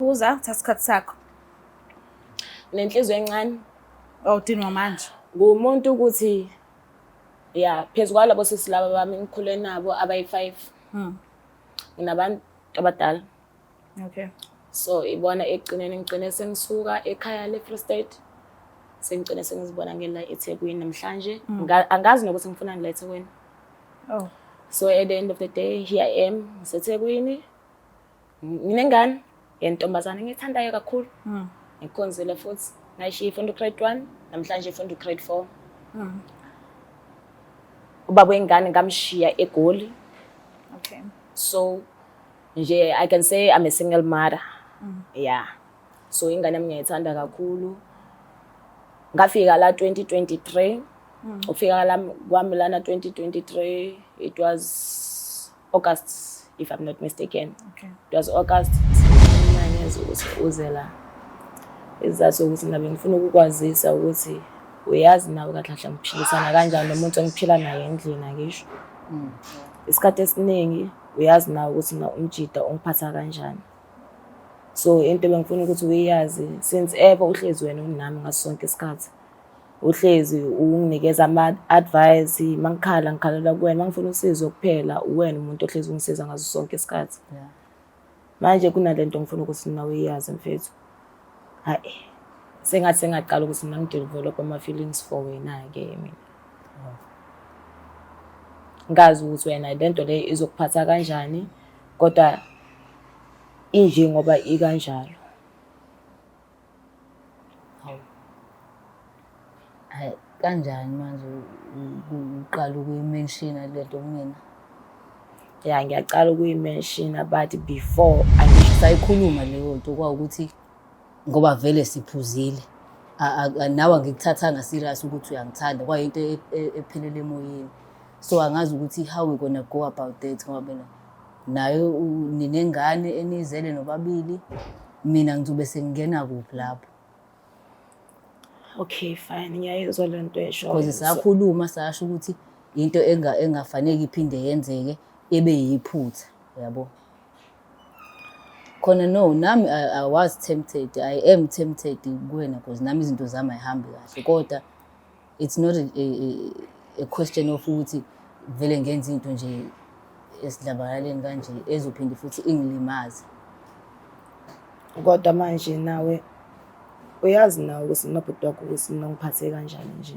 Phuza, thatha isikhathi sakho. Nenhliziyo encane. Oh, dinwa manje. Ngumuntu ukuthi ya phezu kwalabo sisi laba bami ngikhule nabo abayi-5. Nginabantu abadala. So ibona ekugcineni ngigcine sengisuka ekhaya le-Free State. Sengigcine sengizibona ngela eThekwini namhlanje. Angazi nokuthi ngifunani la eThekwini. Oh. So at the end of the day, here I am, ngiseThekwini. Nginengane yentombazane engiyithandayo kakhulu. Ngikhonzile futhi. Ngayishiya ifunda u-grade 1, namhlanje ifunda u-grade 4. Ubaba wengane ngamshiya eGoli. So nje I can say I'm a single mother. Yeah. So ingane yami ngiyayithanda kakhulu. Ngafika la 2023. Ufika la kwami lana 2023, it was August, if I'm not mistaken. It was August. Ngiyeza ukuthi uze la. Isizathu ukuthi ngabe ngifuna ukukwazisa ukuthi uyazi nawe kahle kahle ngiphilisana kanjani nomuntu engiphila naye endlini, angisho. Isikhathi esiningi uyazi nawe ukuthi mina umjida ungiphatha kanjani. So into ebengifuna ukuthi uyazi, since ever uhlezi wena unami ngaso sonke isikhathi. Uhlezi unginikeza ama-advice, mangikhala ngikhalela kuwena, mangifuna usizo kuphela uwena umuntu ohlezi ungisiza ngaso sonke isikhathi. Manje kunalento ngifuna ukuthi nawe uyazi, mfethu. Hayi, sengathi sengaqala ukuthi mina ngi-develop ama-feelings for wena-ke mina. Ngazi ukuthi wena lento le izokuphatha kanjani, kodwa inje ngoba ikanjalo. Hawu. Hayi, kanjani manje uqala ukuyi-mentiona lento kumina? Ya, ngiyaqala ukuyi-mentiona, but before angisho. Sayikhuluma leyo nto kwawukuthi ngoba vele siphuzile. Nawe angikuthathanga serious ukuthi uyangithanda, kwayinto ephelele emoyeni. So angazi ukuthi how we gonna go about that, ngoba mina naye ninengane enizele nobabili, mina ngizobe sengingena kuphi lapho? Okay, fine, ngiyayizwa le nto eshoyo. Because sakhuluma sasho ukuthi into engafanele iphinde yenzeke ebe yiphutha, yabo. Khona no, nami I was tempted, I am tempted kuwena because nami izinto zami ayihambi kahle, kodwa it's not a question of ukuthi vele ngenza into nje esidlabalaleni kanje ezophinde futhi ingilimaze. Kodwa manje nawe uyazi nawe ukuthi nobhuti wakho ukuthi mina ngiphathe kanjani nje.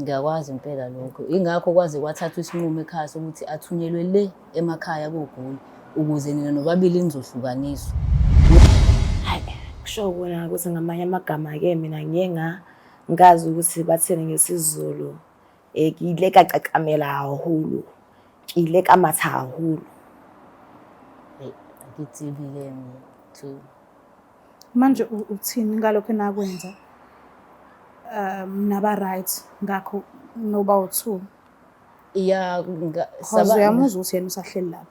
Ngiyakwazi impela lokho. Ingakho kwaze kwathathwa isinqumo ekhaya sokuthi athunyelwe le emakhaya koGoli ukuze nina nobabili nizohlukaniswa. Hayi, kusho kona ukuthi ngamanye amagama-ke mina ngiye ngazi ukuthi bathini ngesiZulu. Ke ile ka cacamela haholo, ke ile ka matha haholo. Hey, akitsebe-ke mina too. Manje uthini ngalokho enakwenza? Naba right ngakho noba u2. Ya, Cause uyamuzwa ukuthi yena usahleli lapho.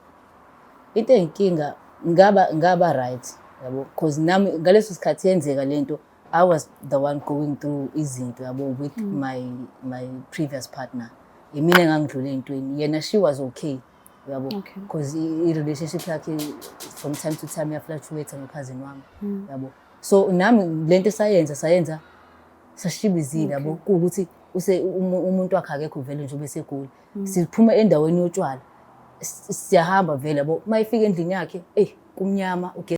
Into eyinkinga ngaba right, yabo, cause nami ngaleso sikhathi yenzeka lento, I was the one going through izinto, yabo, with my previous partner. Yimina engangidlula ey'ntweni, yena she was okay, yabo, cause i-relationship yakhe from time to time iya-fluctuate no-cousin wami, yabo. So nami lento esayenza sayenza sashibizile, yabo, kuwukuthi use umuntu wakhe akekho vele nje ubeseGoli. Siphuma endaweni yotshwala, siyahamba vele, yabo, uma efika endlini yakhe, eyi, kumnyama ugesi.